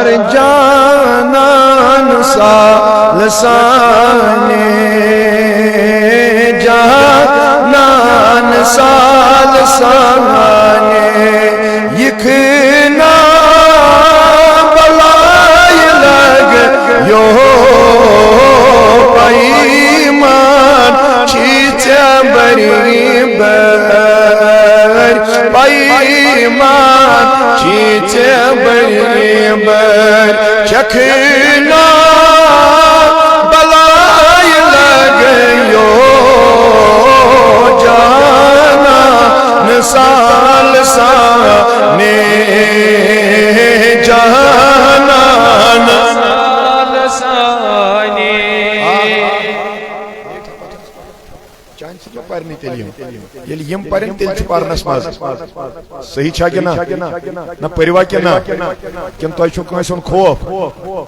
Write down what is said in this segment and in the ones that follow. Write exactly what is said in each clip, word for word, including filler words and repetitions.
جانان سالسانے، جانان سالسانے، یِکھنا بلائے لگیو پیمان چھی ژےٚ برابر، پیمان چھی ژےٚ برابر، چھکھ نا بلائے لگیو جانان سالسانے، جانان سالسانے۔ چانہِ سۭتۍ ما پرنہِ تیٚلہِ یِم؟ ییٚلہِ یِم پرن، تیٚلہِ چھُ پرنس مزٕ۔ صحیح چھا کِنہٕ نہ؟ نہ پٔرِوا کِنہٕ نہ؟ کِنہٕ تۄہہِ چھُو کٲنٛسہِ ہُنٛد خوف؟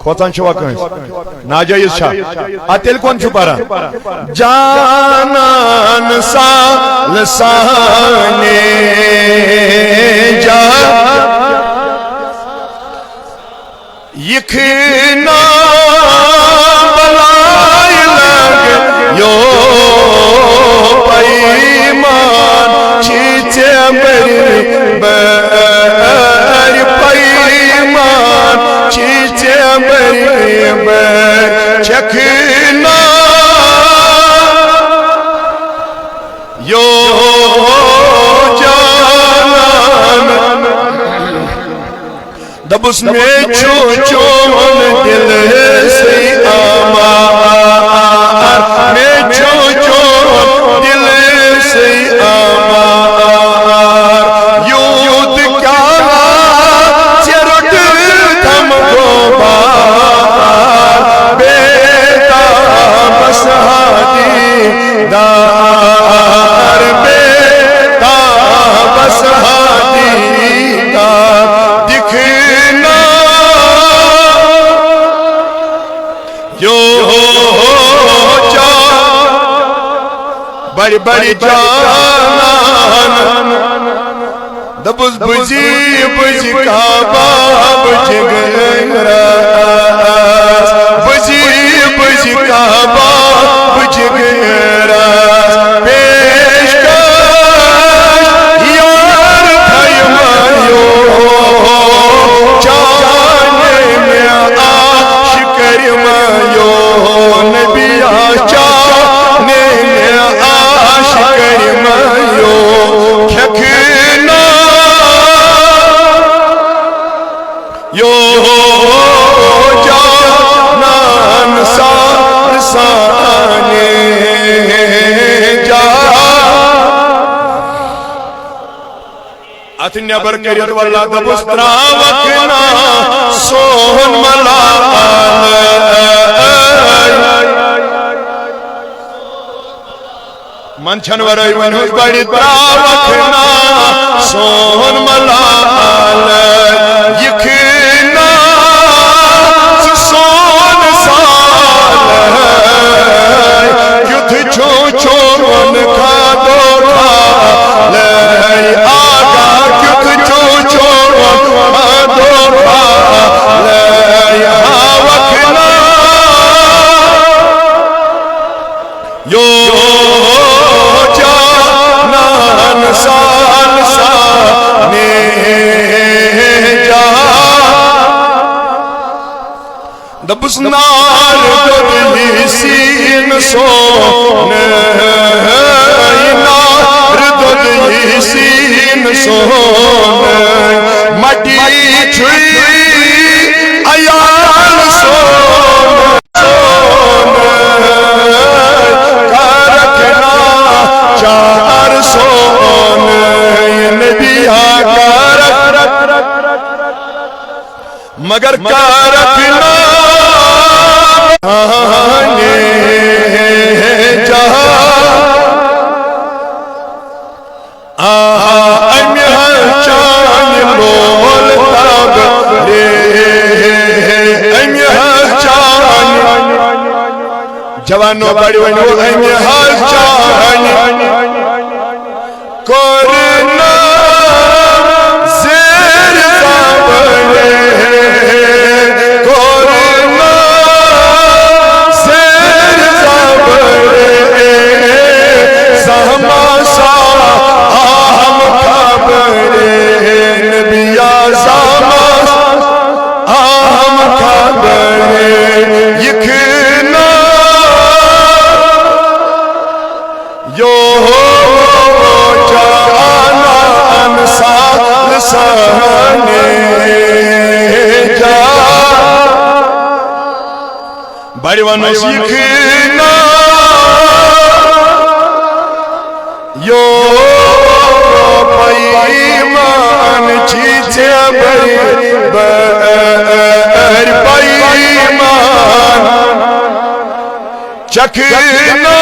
کھوژان چھِوا کٲنٛسہِ؟ ناجٲیز چھا؟ آ، تیٚلہِ کون چھُ پران؟ جانان سالسانے، جان یِکھنا بلائے لگیو پیمان چھی ژےٚ برابر، پیمان چھی ژےٚ برابر، چھکھ نا یو جانان۔ دپُس مےٚ چھُ چون دِل سٕے اَمار، مےٚ چھُ چون دِل سٕے اَمار۔ یوٗت کیٛاہ ژےٚ روٚٹُتھم گوبار، بے تابس ہا دیدار، بے تابس ہا دیدار۔ دِکھ نا یو جان، بڑِ بڑِ جانان۔ دپُس بُزی بُزی کباب جگرس، بُزی بُزی کباب جگرس، پیش یار تھایمایو، چانے مےٚ عاشق کریمایو، نبیا چانے مےٚ عاشق کریمایو، کھیکھنا یو جانان سار سانے جان۔ اتھ نیبر کٔرِتھ واللہ دپُس تراوکھ نا سون ملال۔ من چھن ورٲے ونہِ ہُنٛد بڑِ تراوکھ نا سون ملال۔ یِکھنا ژٕ سون سال، کیُتھ چھُ چون خادو خال۔ آقا کیُتھ چھُ چون خادو خال۔ ہاوکھ نا یو جانان سان سانے جان۔ دپُس نار دۄد یہِ سیٖن سون، نار دۄد یہِ سیٖن سون، مٹی چھُے عیال سون۔ کرکھ نا چار سون نبیا کرکھ، مگر کرکھ نا جہاں۔ آ، امہِ حظ چانہِ لول تب رے، امہِ حظ چانہِ۔ جوانو بڑِ ؤنِو، امہِ حظ چانہِ کوٚر نا زیر زبر رے۔ اڑِ ونس یہِ کھنا یو پیمان چھی ژےٚ بٔرۍ بٔرۍ پیمان چکھنا